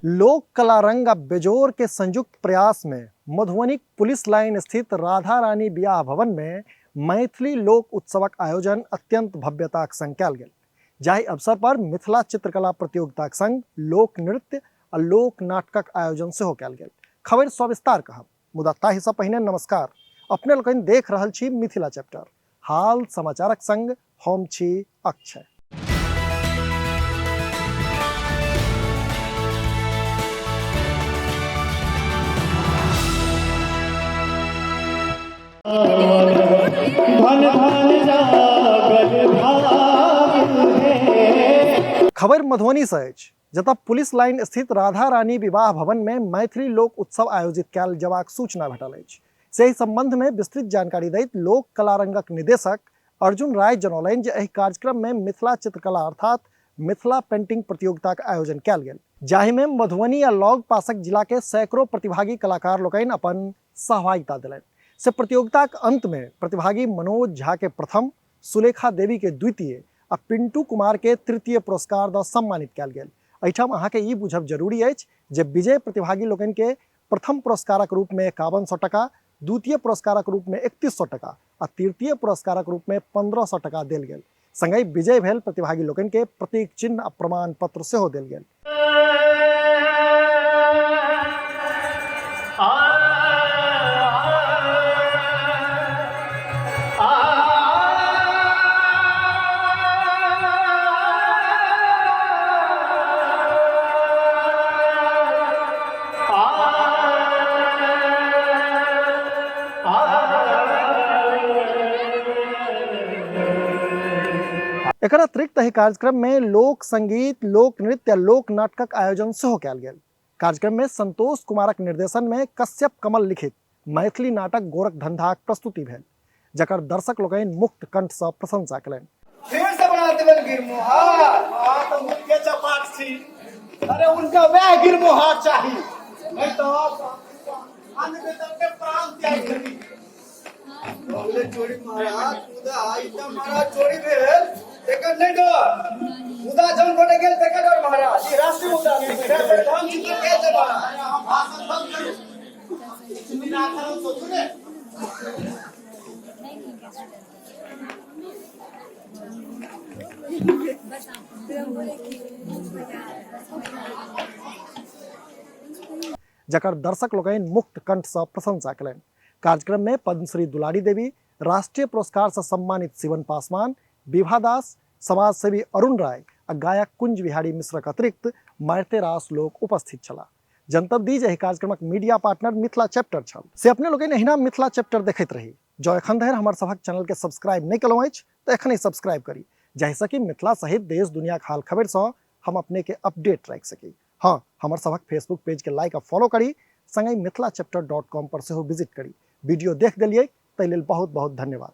लोक कला रंग आ बेजोर के संयुक्त प्रयास में मधुबनी पुलिस लाइन स्थित राधा रानी बियाह भवन में मैथिली लोक उत्सवक आयोजन अत्यंत भव्यताक संग कयल गेल, जाहि अवसर पर मिथिला चित्रकला प्रतियोगिताक संग लोक नृत्य आ लोक नाटकक आयोजन सेहो कयल गेल। खबरि सविस्तार कहब, मुदा ताहिसँ पहिने नमस्कार। अपने लोकनि देख रहल छी मिथिला चैप्टर हाल समाचारक संग हम छी अक्षय। खबर मधुबनी से अछि, जतऽ पुलिस लाइन स्थित राधा रानी विवाह भवन में मैथिली लोक उत्सव आयोजित कयल जबाक सूचना भेटल अछि। से एहि संबंध में विस्तृत जानकारी दैत लोक कला रंगक निदेशक अर्जुन राय जनौलनि जे एहि कार्यक्रम में मिथिला चित्रकला अर्थात मिथिला पेंटिंग प्रतियोगिताक आयोजन कयल गेल, जाहि में मधुबनी आ लग पासक जिला के सैकड़ों प्रतिभागी कलाकार लोकनि अपन सहभागिता देलनि। से प्रतियोगिताक अंत में प्रतिभागी मनोज झा के प्रथम, सुलेखा देवी के द्वितीय आ पिंटू कुमार के तृतीय पुरस्कार द सम्मानित कयल गेल। एहिठाम अहाँके ई बुझब जरूरी अछि जे विजय प्रतिभागी लोकनि के प्रथम पुरस्कारक रूप में 5100 टका, द्वितीय पुरस्कारक रूप में 3100 टका आ तृतीय पुरस्कारक रूप में 1500 टका देल गेल। संगहि विजय भेल प्रतिभागी लोकनि के प्रतीक चिन्ह आ प्रमाण पत्र सेहो देल गेल। एकर अतिरिक्त एहि कार्यक्रम में लोक संगीत, लोक नृत्य आ लोक नाटकक आयोजन सेहो कयल गेल। कार्यक्रम में संतोष कुमारक निर्देशन में कश्यप कमल लिखित मैथिली नाटक गोरख धंधाक प्रस्तुति भेल, जकर दर्शक लोकनि मुक्त कंठ सँ प्रशंसा कयलनि। फिर से बना देबनि गिरमोहार। अहाँ तऽ मुख्य चपाट छी। अरे उनका वएह गिरमोहार चाही, नहीं तो अन्न के प्राण त्याग देती। बोले चोरी महाराज, मुदा ई तऽ महाराज चोरी भेल तेकर नहि डर, मुदा जन गोटे गेल तेकर डर महाराज। ई राष्ट्रीय मुद्दा छै, धन चित्र के छै महाराज। अहाँ भाषण बंद करू। निराकरण सोचू ने। जकर दर्शक लोकनि मुक्त कंठ सँ प्रशंसा कयलनि। कार्यक्रम में पद्मश्री दुलारी देवी, राष्ट्रीय पुरस्कार सँ सम्मानित शिवन पासवान, विभा दास, समाजसेवी अरुण राय आ गायक कुंज बिहारी मिश्रक अतिरिक्त मारिते रास लोक उपस्थित छलाह। जनतब दी जे एहि कार्यक्रमक मीडिया पार्टनर मिथिला चैप्टर छल। से अपने लोकनि एहिना मिथिला चैप्टर देखैत रही। जँ एखन धरि हमर सभक चैनल के सब्सक्राइब नहि केलहुँ अछि तऽ एखनहि सब्सक्राइब करी, जाहिसँ कि मिथिला सहित देश दुनियाक हाल खबरि सँ हम अपने के अपडेट राखि सकी। हाँ, हमर सभक फेसबुक पेज के लाइक आ फॉलो करी, संगहि मिथिला चैप्टर डॉट कॉम पर सेहो विजिट करी। वीडियो देख देलियै ताहि लेल बहुत बहुत धन्यवाद।